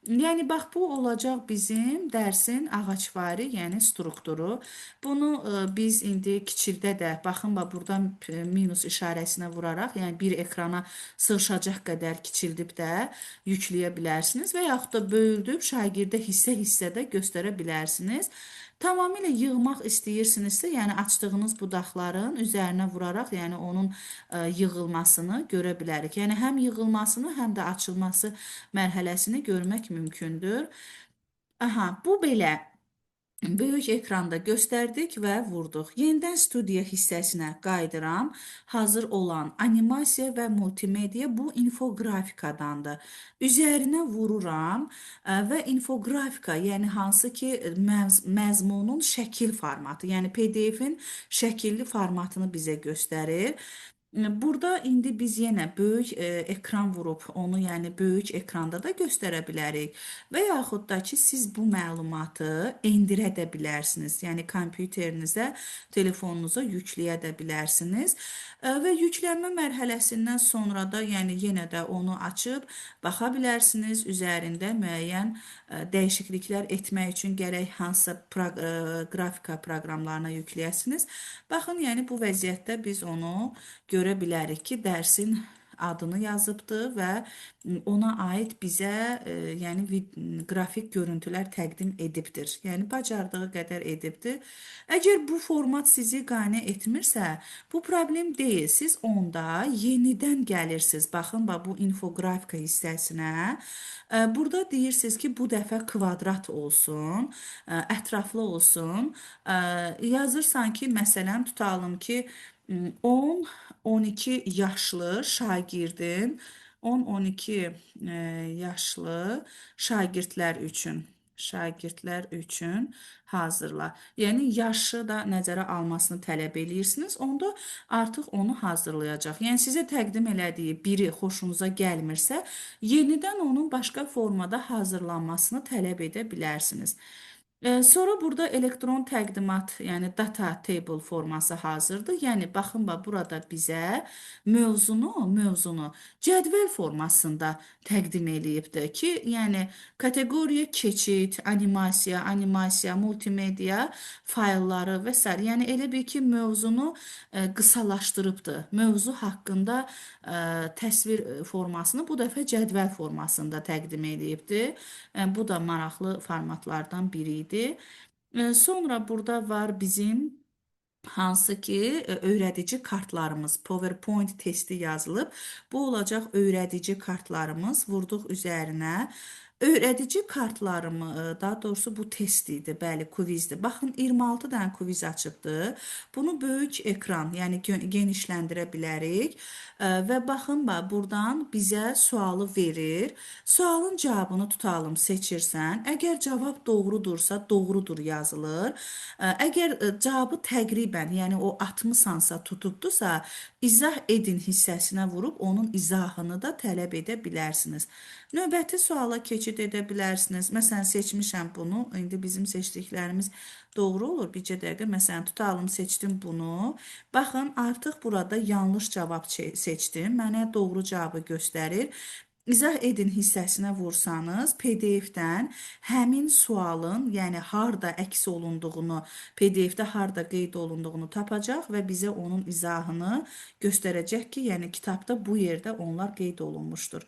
Yəni bax bu olacaq bizim dərsin ağacvari, yəni strukturu. Bunu biz indi kiçildə də baxın bax buradan minus işarəsinə vuraraq, yəni bir ekrana sığışacaq qədər kiçildib də yükləyə bilərsiniz və yaxud da böyüldüb şagirdə hissə-hissə də göstərə bilərsiniz. Tamamilə yığmaq istəyirsinizsə, yəni açdığınız budaqların üzərinə vuraraq, yəni onun yığılmasını görə bilərik. Yəni həm yığılmasını, həm də açılması mərhələsini görmək mümkündür. Aha, bu belə. Böyük ekranda göstərdik və vurduq. Yenidən studiya hissəsinə qayıdıram. Hazır olan animasiya və multimedia bu infoqrafikadandır. Üzərinə vururam və infoqrafika, yəni hansı ki məzmunun şəkil formatı, yəni PDF-in şəkilli formatını bizə göstərir. Burada indi biz yenə böyük ekran vurub onu, yəni böyük ekranda da göstərə bilərik və yaxud da ki, siz bu məlumatı endirə də bilərsiniz. Yəni kompüterinizə, telefonunuza yükləyə də bilərsiniz. Və yüklənmə mərhələsindən sonra da, yəni yenə də onu açıb baxa bilərsiniz. Üzərində müəyyən dəyişikliklər etmək üçün gərək hansısa qrafika proqramlarına yükləyəsiniz. Baxın, yəni bu vəziyyətdə biz onu görə bilərik ki, dərsin adını yazıbdı və ona aid bizə yəni qrafik görüntülər təqdim edibdir. Yəni bacardığı qədər edibdir. Əgər bu format sizi qane etmirsə, bu problem deyil. Siz onda yenidən gəlirsiniz. Baxın, bax, bu infoqrafika hissəsinə. Burada deyirsiniz ki, bu dəfə kvadrat olsun, ətraflı olsun. Yazırsan ki, məsələn, tutalım ki, 10-12 yaşlı şagirdin, 10-12 yaşlı şagirdlər üçün hazırla. Yəni, yaşı da nəzərə almasını tələb eləyirsiniz, onda artıq onu hazırlayacaq. Yəni, sizə təqdim elədiyi biri xoşunuza gəlmirsə, yenidən onun başqa formada hazırlanmasını tələb edə bilərsiniz. Sonra burada elektron təqdimat, yəni data table forması hazırdır. Yəni, baxın, bax, burada bizə mövzunu cədvəl formasında təqdim eləyibdir ki, yəni kateqoriya keçid, animasiya, animasiya, multimedia faylları və sair. Yəni, elə bil ki, mövzunu qısalaşdırıbdır. Mövzu haqqında təsvir formasını bu dəfə cədvəl formasında təqdim eləyibdir. Bu da maraqlı formatlardan biri idi. Sonra burada var bizim hansı ki, öyrədici kartlarımız, PowerPoint testi yazılıb. Bu olacaq öyrədici kartlarımız. Vurduq üzərinə. Öyrədici kartlarımı, daha doğrusu bu test idi, bəli, kvizdir. Baxın, 26 dənə kviz açıbdır. Bunu böyük ekran, yəni genişləndirə bilərik. Və baxın, bax, buradan bizə sualı verir. Sualın cavabını tutalım, seçirsən. Əgər cavab doğrudursa, doğrudur yazılır. Əgər cavabı təqribən, yəni o atmısansa, tutubdursa, izah edin hissəsinə vurub onun izahını da tələb edə bilərsiniz. Növbəti suala keçid edə bilərsiniz. Məsələn, seçmişəm bunu. İndi bizim seçdiklərimiz doğru olur. Bircə dəqiqə, məsələn, tutalım, seçdim bunu. Baxın, artıq burada yanlış cavab seçdim. Mənə doğru cavabı göstərir. İzah edin hissəsinə vursanız, P D F-dən həmin sualın, yəni harda əks olunduğunu, P D F-də harda qeyd olunduğunu tapacaq və bizə onun izahını göstərəcək ki, yəni kitabda bu yerdə onlar qeyd olunmuşdur.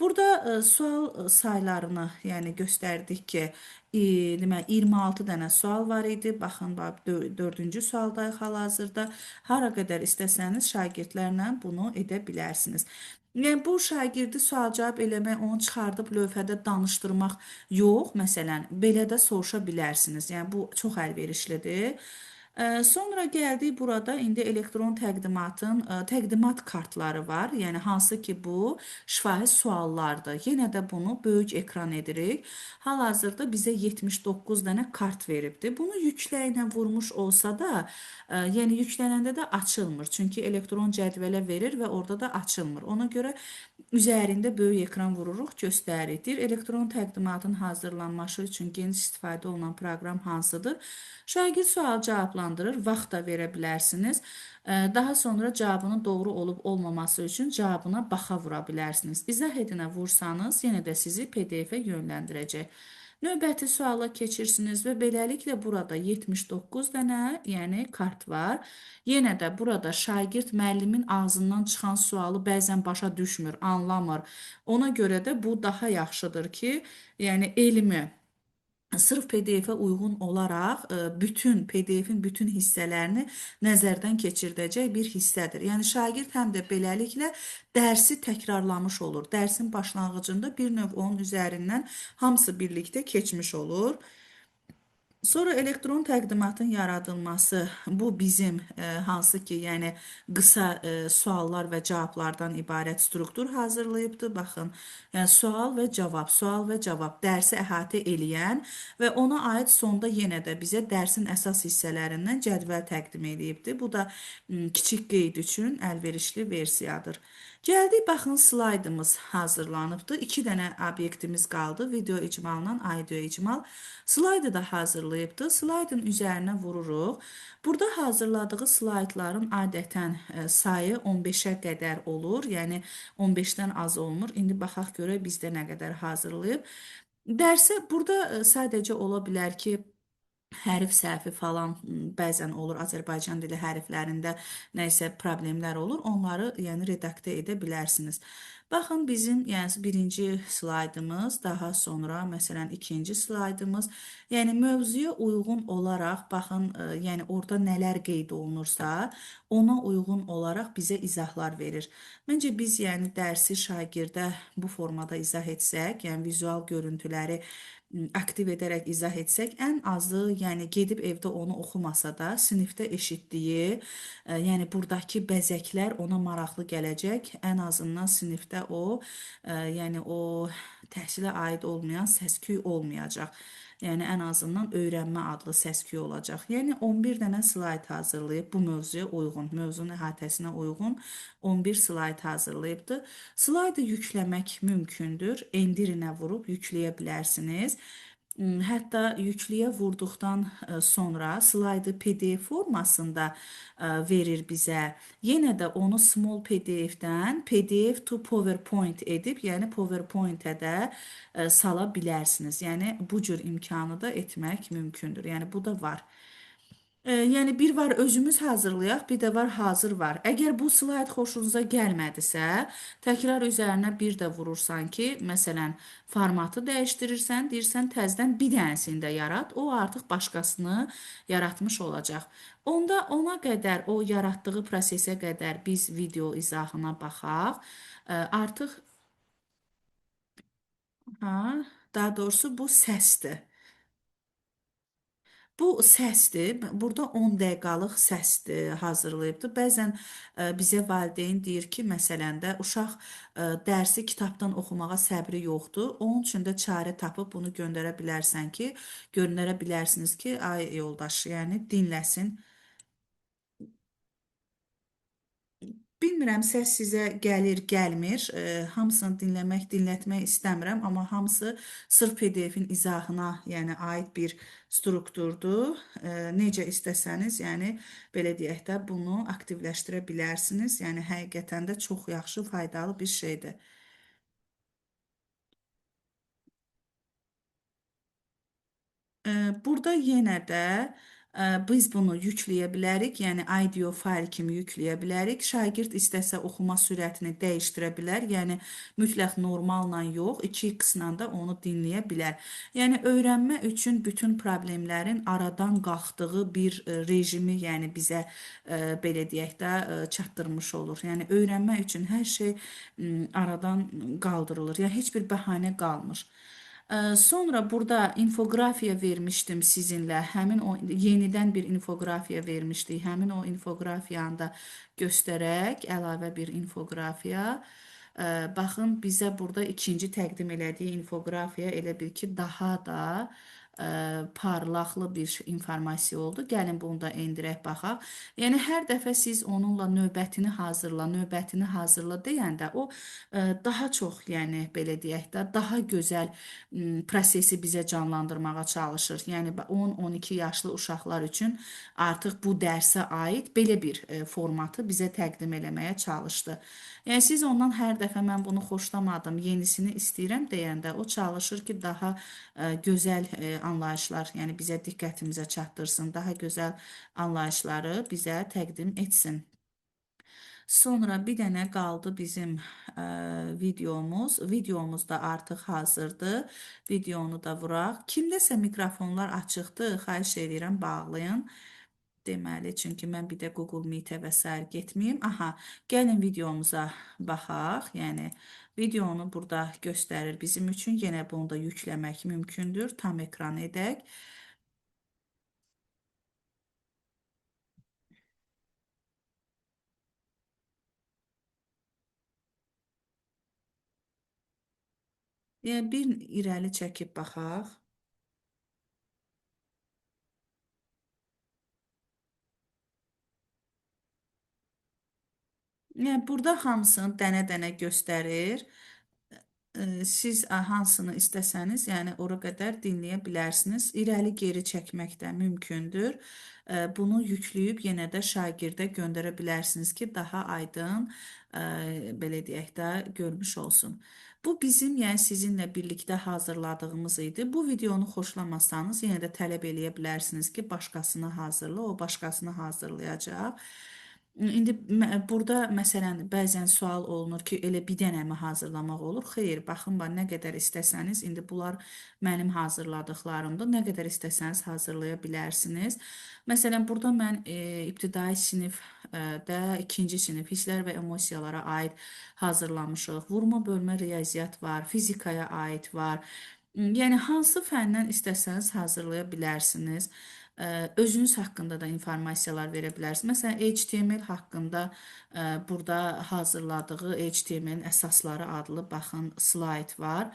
Burada sual saylarını, yəni göstərdik ki, 26 dənə sual var idi. Baxın, bax, dördüncü sualdayıq hal-hazırda. Hara qədər istəsəniz şagirdlərlə bunu edə bilərsiniz. Yəni, bu şagirdi sual-cavab eləmək, onu çıxardıb lövhədə danışdırmaq yox, məsələn, belə də soruşa bilərsiniz. Yəni, bu çox əlverişlidir. Sonra gəldik burada indi elektron təqdimatın, təqdimat kartları var. Yəni, hansı ki bu şifahi suallardır. Yenə də bunu böyük ekran edirik. Hal-hazırda bizə 79 dənə kart veribdir. Bunu yükləyinə vurmuş olsa da, yəni yüklənəndə də açılmır. Çünki elektron cədvələ verir və orada da açılmır. Ona görə üzərində böyük ekran vururuq, göstəririk. Deyir, elektron təqdimatın hazırlanması üçün geniş istifadə olunan proqram hansıdır? Şagird sual cavablandırır, vaxt da verə bilərsiniz. Daha sonra cavabının doğru olub olmaması üçün cavabına baxa vura bilərsiniz. İzah edinə vursanız, yenə də sizi P D F-ə yönləndirəcək. Növbəti suala keçirsiniz və beləliklə burada 79 dənə, yəni kart var. Yenə də burada şagird müəllimin ağzından çıxan sualı bəzən başa düşmür, anlamır. Ona görə də bu daha yaxşıdır ki, yəni elmi sırf P D F-ə uyğun olaraq, bütün P D F-in bütün hissələrini nəzərdən keçirdəcək bir hissədir. Yəni şagird həm də beləliklə dərsi təkrarlamış olur. Dərsin başlanğıcında bir növ onun üzərindən hamısı birlikdə keçmiş olur. Sonra elektron təqdimatın yaradılması, bu bizim, hansı ki, yəni qısa, suallar və cavablardan ibarət struktur hazırlayıbdır. Baxın, yəni sual və cavab, sual və cavab dərsi əhatə eləyən və ona aid sonda yenə də bizə dərsin əsas hissələrindən cədvəl təqdim eləyibdir. Bu da kiçik qeyd üçün əlverişli versiyadır. Gəldik, baxın, slaydımız hazırlanıbdır. 2 dənə obyektimiz qaldı. Video icmalla audio icmal. Slaydı da hazırlayıbdır. Slaydın üzərinə vururuq. Burada hazırladığı slaydların adətən sayı 15-ə qədər olur. Yəni 15-dən az olmur. İndi baxaq görək bizdə nə qədər hazırlayıb. Dərsə burada sadəcə ola bilər ki, Hərf səhvi falan bəzən olur Azərbaycan dili hərflərində nə isə problemlər olur. Onları yəni redaktə edə bilərsiniz. Baxın bizim yəni birinci slaydımız, daha sonra məsələn ikinci slaydımız, yəni mövzuya uyğun olaraq baxın, yəni orada nələr qeyd olunursa, ona uyğun olaraq bizə izahlar verir. Məncə biz yəni dərsi şagirdə bu formada izah etsək, yəni vizual görüntüləri aktiv edərək izah etsək, ən azı, yəni gedib evdə onu oxumasa da, sinifdə eşitdiyi, yəni buradakı bəzəklər ona maraqlı gələcək. Ən azından sinifdə o, yəni o təhsilə aid olmayan səs-küy olmayacaq. Yəni ən azından öyrənmə adlı səs-küy olacaq. Yəni 11 dənə slayd hazırlayıb bu mövzuya uyğun, mövzunun əhatəsinə uyğun 11 slayd hazırlayıbdır. Slaydı yükləmək mümkündür. Endirinə vurub yükləyə bilərsiniz. Hətta yükləyə vurduqdan sonra slaydı PDF formasında verir bizə. Yenə də onu small PDF-dən PDF to PowerPoint edib, yəni PowerPoint-ə də sala bilərsiniz. Yəni bu cür imkanı da etmək mümkündür. Yəni bu da var. Yəni bir var özümüz hazırlayaq, bir də var hazır var. Əgər bu slayd xoşunuza gəlmədisə, təkrar üzərinə bir də vurursan ki, məsələn, formatı dəyişdirirsən, deyirsən təzədən bir dənəsini də yarat, o artıq başqasını yaratmış olacaq. Onda ona qədər, o yaratdığı prosesə qədər biz video izahına baxaq. Artıq, ha, daha doğrusu bu səsdir. Bu səsdir. Burada 10 dəqiqəlik səsdir hazırlayıbdır. Bəzən bizə valideyn deyir ki, məsələn də uşaq dərsi kitabdan oxumağa səbri yoxdur. Onun üçün də çarə tapıb bunu göndərə bilərsən ki, göndərə bilərsiniz ki, ay yoldaş, yəni dinləsin. Bilmirəm, səs sizə gəlir, gəlmir. Hamısını dinləmək, dinlətmək istəmirəm, amma hamısı sırf PDF-in izahına, yəni aid bir strukturdur. Necə istəsəniz, yəni belə deyək də, bunu aktivləşdirə bilərsiniz. Yəni həqiqətən də çox yaxşı, faydalı bir şeydir. Burada yenə də biz bunu yükləyə bilərik, yəni audio fayl kimi yükləyə bilərik. Şagird istəsə oxuma sürətini dəyişdirə bilər, yəni mütləq normalla yox, 2x-la da onu dinləyə bilər. Yəni öyrənmə üçün bütün problemlərin aradan qalxdığı bir rejimi, yəni bizə, belə deyək də, çatdırmış olur. Yəni öyrənmə üçün hər şey aradan qaldırılır, yəni heç bir bəhanə qalmır. Sonra burada infoqrafiya vermişdim sizinlə. Həmin o yenidən bir infoqrafiya vermişdik. Həmin o infoqrafiyanı da göstərək, əlavə bir infoqrafiya. Baxın, bizə burada ikinci təqdim elədiyi infoqrafiya elə bil ki, daha da parlaqlı bir informasiya oldu. Gəlin bunu da endirək, baxaq. Yəni, hər dəfə siz onunla növbətini hazırla, növbətini hazırla deyəndə o, daha çox, yəni, belə deyək də, daha gözəl, prosesi bizə canlandırmağa çalışır. Yəni, 10-12 yaşlı uşaqlar üçün artıq bu dərsə aid belə bir formatı bizə təqdim eləməyə çalışdı. Yəni, siz ondan hər dəfə mən bunu xoşlamadım, yenisini istəyirəm deyəndə o çalışır ki, daha gözəl anlayışlar, yəni bizə diqqətimizə çatdırsın, daha gözəl anlayışları bizə təqdim etsin. Sonra bir dənə qaldı bizim videomuz. Videomuz da artıq hazırdır. Videonu da vuraq. Kimdəsə mikrofonlar açıqdır, xahiş edirəm, bağlayın. Deməli, çünki mən bir də Google Meet-ə və sair getməyim. Aha, gəlin videomuza baxaq. Yəni, videonu burada göstərir bizim üçün. Yenə bunu da yükləmək mümkündür. Tam ekran edək. Yəni, bir irəli çəkib baxaq. Yəni, burada hamısını dənə-dənə göstərir. Siz hansını istəsəniz, yəni ora qədər dinləyə bilərsiniz. İrəli geri çəkmək də mümkündür. Bunu yükləyib yenə də şagirdə göndərə bilərsiniz ki, daha aydın, belə deyək də, görmüş olsun. Bu bizim, yəni sizinlə birlikdə hazırladığımız idi. Bu videonu xoşlamasanız, yenə də tələb eləyə bilərsiniz ki, başqasını hazırla, o başqasını hazırlayacaq. İndi burada məsələn bəzən sual olunur ki, elə bir dənəmi hazırlamaq olur? Xeyr, baxın, bax, nə qədər istəsəniz, indi bunlar mənim hazırladıqlarımdır. Nə qədər istəsəniz hazırlaya bilərsiniz. Məsələn, burada mən ibtidai sinifdə ikinci sinif hisslər və emosiyalara aid hazırlamışıq. Vurma, bölmə, riyaziyyat var, fizikaya aid var. Yəni hansı fəndən istəsəniz hazırlaya bilərsiniz. Özünüz haqqında da informasiyalar verə bilərsiniz. Məsələn, HTML haqqında burada hazırladığı HTML-in əsasları adlı baxın slayd var.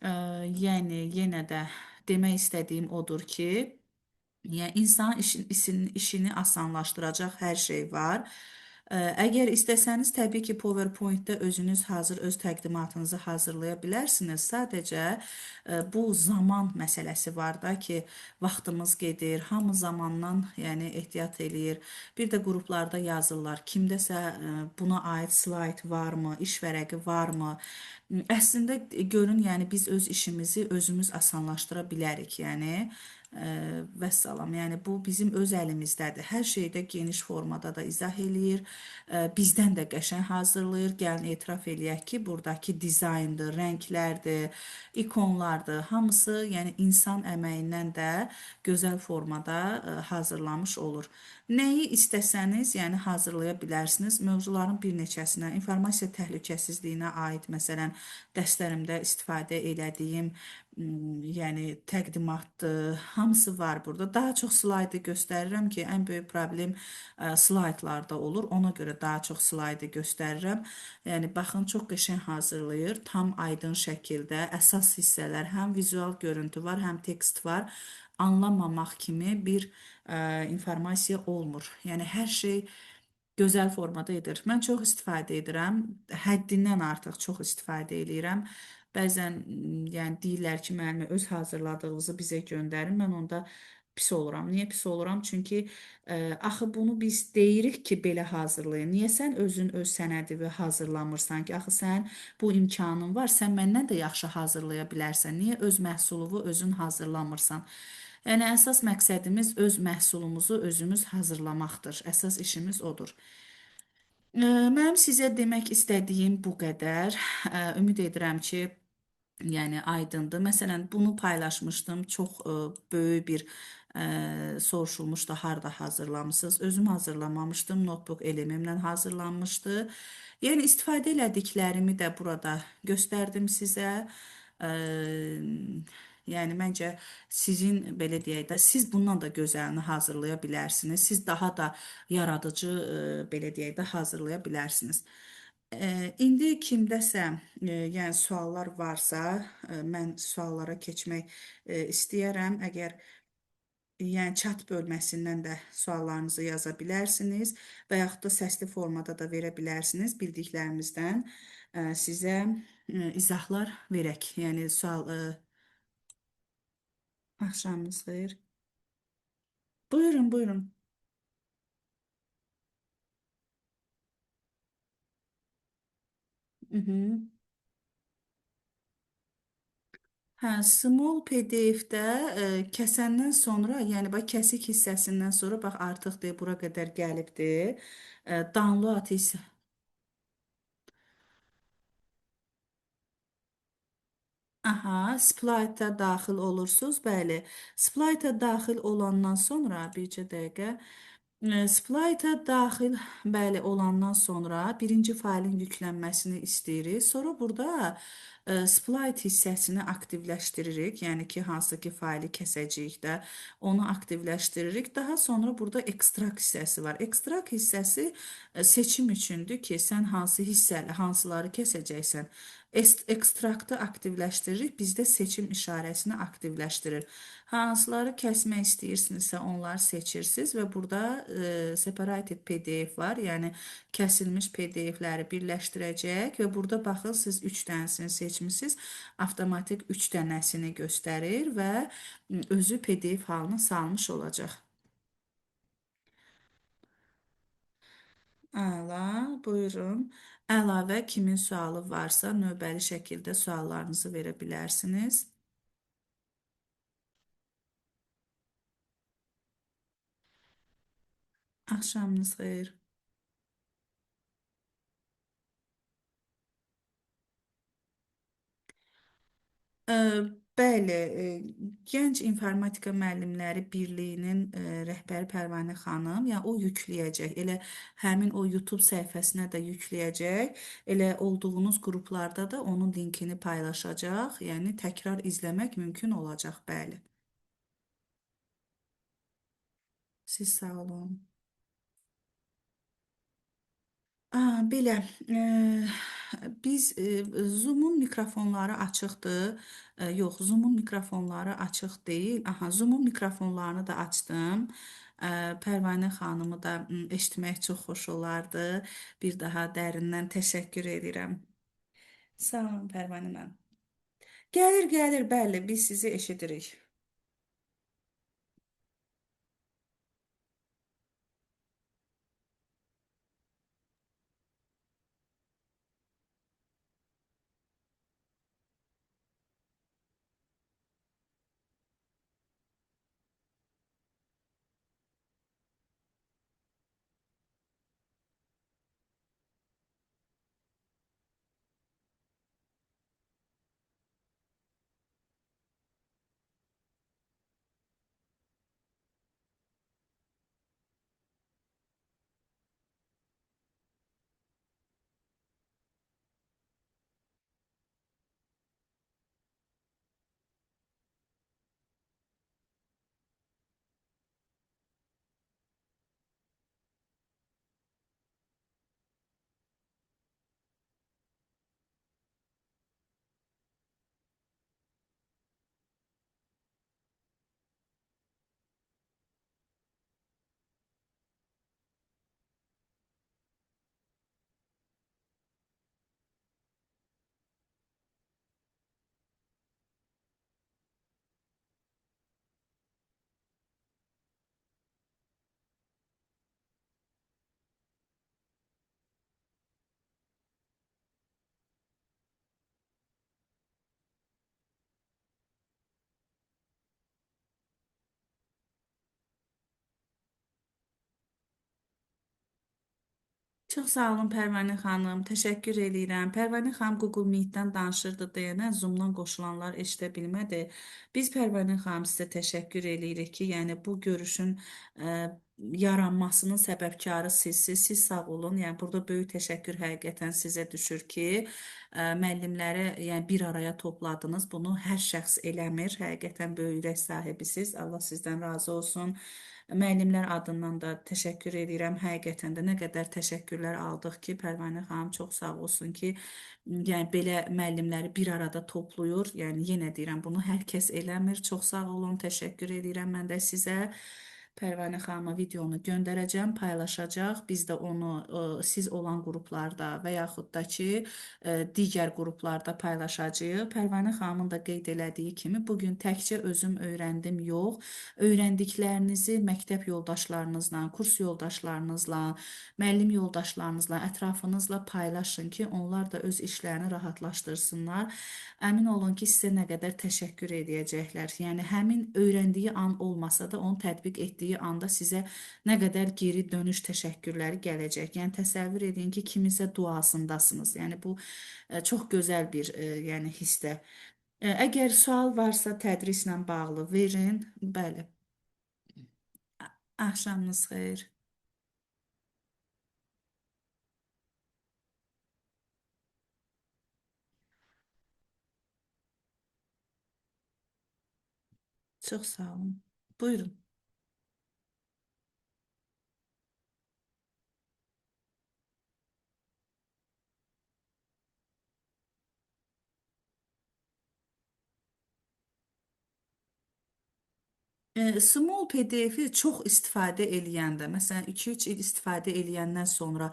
Yəni yenə də demək istədiyim odur ki, yəni insan işini asanlaşdıracaq hər şey var. Əgər istəsəniz, təbii ki, PowerPoint-də özünüz hazır öz təqdimatınızı hazırlaya bilərsiniz. Sadəcə bu zaman məsələsi var da ki, vaxtımız gedir, hamı zamandan yəni ehtiyat eləyir. Bir də qruplarda yazırlar, kimdəsə buna aid slayd varmı, iş vərəqi varmı? Əslində görün, yəni biz öz işimizi özümüz asanlaşdıra bilərik, yəni. Vəssalam. Yəni bu bizim öz əlimizdədir. Hər şeydə geniş formada da izah eləyir. Bizdən də qəşəng hazırlayır. Gəlin etiraf eləyək ki, buradakı dizayndır, rənglərdir, ikonlardır. Hamısı yəni insan əməyindən də gözəl formada hazırlanmış olur. Nəyi istəsəniz, yəni hazırlaya bilərsiniz. Mövzuların bir neçəsinə, informasiya təhlükəsizliyinə aid məsələn dərslərimdə istifadə elədiyim yəni təqdimatdır, hamısı var burada. Daha çox slaydı göstərirəm ki, ən böyük problem slaydlarda olur. Ona görə daha çox slaydı göstərirəm. Yəni baxın, çox qəşəng hazırlayır, tam aydın şəkildə əsas hissələr, həm vizual görüntü var, həm tekst var. Anlamamaq kimi bir informasiya olmur. Yəni hər şey gözəl formada edir. Mən çox istifadə edirəm. Həddindən artıq çox istifadə eləyirəm. Bəzən yəni deyirlər ki, müəllimə öz hazırladığınızı bizə göndərin. Mən onda pis oluram. Niyə pis oluram? Çünki axı bunu biz deyirik ki, belə hazırlayın. Niyə sən özün öz sənədini hazırlamırsan ki? Axı sən bu imkanın var. Sən məndən də yaxşı hazırlaya bilərsən. Niyə öz məhsulunu özün hazırlamırsan? Yəni əsas məqsədimiz öz məhsulumuzu özümüz hazırlamaqdır. Əsas işimiz odur. Mənim sizə demək istədiyim bu qədər. Ümid edirəm ki, yəni aydındır. Məsələn, bunu paylaşmışdım. Çox böyük bir soruşulmuşdu, harda hazırlamısınız. Özüm hazırlamamışdım. Notebook LM-imlə hazırlanmışdı. Yəni istifadə elədiklərimi də burada göstərdim sizə. Yəni məncə sizin belə deyək də, siz bundan da gözəlini hazırlaya bilərsiniz. Siz daha da yaradıcı belə deyək də hazırlaya bilərsiniz. İndi kimdəsə, yəni suallar varsa, mən suallara keçmək istəyərəm. Əgər yəni chat bölməsindən də suallarınızı yaza bilərsiniz və yaxud da səsli formada da verə bilərsiniz. Bildiklərimizdən sizə izahlar verək. Yəni sual axşamınız xeyir. Buyurun, buyurun. Hə, small PDF-də kəsəndən sonra, yəni bax kəsik hissəsindən sonra bax artıq deyə bura qədər gəlibdi. Download hissə. Aha, Splite-a daxil olursunuz. Bəli. Splite-a daxil olandan sonra bircə dəqiqə. Splite-a daxil, bəli, olandan sonra birinci faylın yüklənməsini istəyirik. Sonra burada Splite hissəsini aktivləşdiririk. Yəni ki, hansı ki faylı kəsəcəyik də onu aktivləşdiririk. Daha sonra burada ekstrakt hissəsi var. Ekstrakt hissəsi seçim üçündür ki, sən hansı hissəli, hansıları kəsəcəksən. Ekstraktı aktivləşdiririk, bizdə seçim işarəsini aktivləşdirir. Hansıları kəsmək istəyirsinizsə onları seçirsiniz və burada separated PDF var, yəni kəsilmiş PDF-ləri birləşdirəcək və burada baxın siz 3 dənəsini seçmisiniz. seçmisiniz, avtomatik 3 dənəsini göstərir və özü PDF halını salmış olacaq. Əla, buyurun. Əlavə kimin sualı varsa növbəli şəkildə suallarınızı verə bilərsiniz. Axşamınız xeyir. Bəli, Gənc İnformatika Müəllimləri Birliyinin rəhbəri Pərvanə xanım, yəni o yükləyəcək. Elə həmin o YouTube səhifəsinə də yükləyəcək. Elə olduğunuz qruplarda da onun linkini paylaşacaq. Yəni təkrar izləmək mümkün olacaq, bəli. Siz sağ olun. Belə, biz Zoom-un mikrofonları açıqdır. Yox, Zoom-un mikrofonları açıq deyil. Aha, Zoom-un mikrofonlarını da açdım. Pərvanə xanımı da eşitmək çox xoş olardı. Bir daha dərindən təşəkkür edirəm. Sağ olun Pərvanə müəllim. Gəlir, gəlir, bəli, biz sizi eşidirik. Çox sağ olun Pərvanə xanım, təşəkkür eləyirəm. Pərvanə xanım Google Meet-dən danışırdı deyənə Zoom-dan qoşulanlar eşidə bilmədi. Biz Pərvanə xanım sizə təşəkkür eləyirik ki, yəni bu görüşün yaranmasının səbəbkarı sizsiz. Siz sağ olun. Yəni burada böyük təşəkkür həqiqətən sizə düşür ki, müəllimləri yəni bir araya topladınız. Bunu hər şəxs eləmir. Həqiqətən böyük ürək sahibisiz. Allah sizdən razı olsun. Müəllimlər adından da təşəkkür edirəm. Həqiqətən də nə qədər təşəkkürlər aldıq ki, Pərvanə xanım çox sağ olsun ki, yəni belə müəllimləri bir arada toplayır. Yəni yenə deyirəm, bunu hər kəs eləmir. Çox sağ olun, təşəkkür edirəm mən də sizə. Pərvanə xanıma videonu göndərəcəm, paylaşacaq. Biz də onu siz olan qruplarda və yaxud da ki, digər qruplarda paylaşacağıq. Pərvanə xanımın da qeyd elədiyi kimi, bugün təkcə özüm öyrəndim, yox. Öyrəndiklərinizi məktəb yoldaşlarınızla, kurs yoldaşlarınızla, müəllim yoldaşlarınızla, ətrafınızla paylaşın ki, onlar da öz işlərini rahatlaşdırsınlar. Əmin olun ki, sizə nə qədər təşəkkür edəcəklər. Yəni, həmin öyrəndiyi an olmasa da, onu tətbiq etdiyi anda sizə nə qədər geri dönüş təşəkkürləri gələcək. Yəni, təsəvvür edin ki, kiminsə duasındasınız. Yəni, bu çox gözəl bir hissdə. Əgər sual varsa tədrislə bağlı verin. Bəli. Axşamınız xeyir. Çox sağ olun. Buyurun. Small PDF-i çox istifadə eləyəndə, məsələn 2-3 il istifadə eləyəndən sonra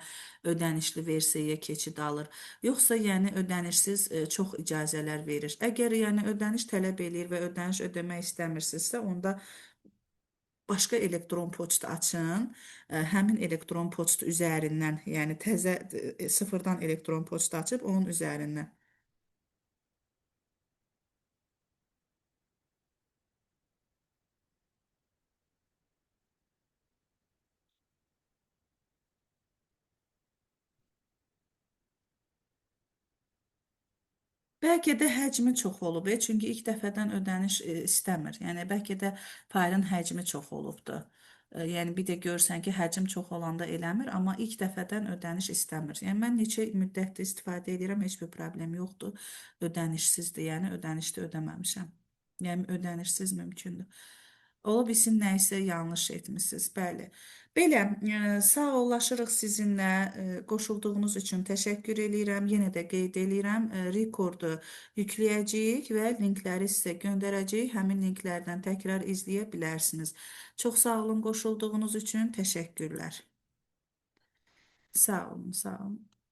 ödənişli versiyaya keçid alır. Yoxsa yəni ödənişsiz çox icazələr verir. Əgər yəni ödəniş tələb eləyir və ödəniş ödəmək istəmirsinizsə, onda başqa elektron poçt açın. Həmin elektron poçt üzərindən, yəni təzə sıfırdan elektron poçt açıb onun üzərindən. Bəlkə də həcmi çox olub, çünki ilk dəfədən ödəniş istəmir. Yəni bəlkə də faylın həcmi çox olubdur. Yəni bir də görsən ki, həcm çox olanda eləmir, amma ilk dəfədən ödəniş istəmir. Yəni mən neçə müddətdir istifadə edirəm, heç bir problem yoxdur. Ödənişsizdir, yəni ödənişdə ödəməmişəm. Yəni ödənişsiz mümkündür. Ola bilsin nəyisə yanlış etmisiniz. Bəli. Belə, sağollaşırıq sizinlə. Qoşulduğunuz üçün təşəkkür eləyirəm. Yenə də qeyd eləyirəm, rekordu yükləyəcəyik və linkləri sizə göndərəcəyik. Həmin linklərdən təkrar izləyə bilərsiniz. Çox sağ olun qoşulduğunuz üçün. Təşəkkürlər. Sağ olun, sağ olun.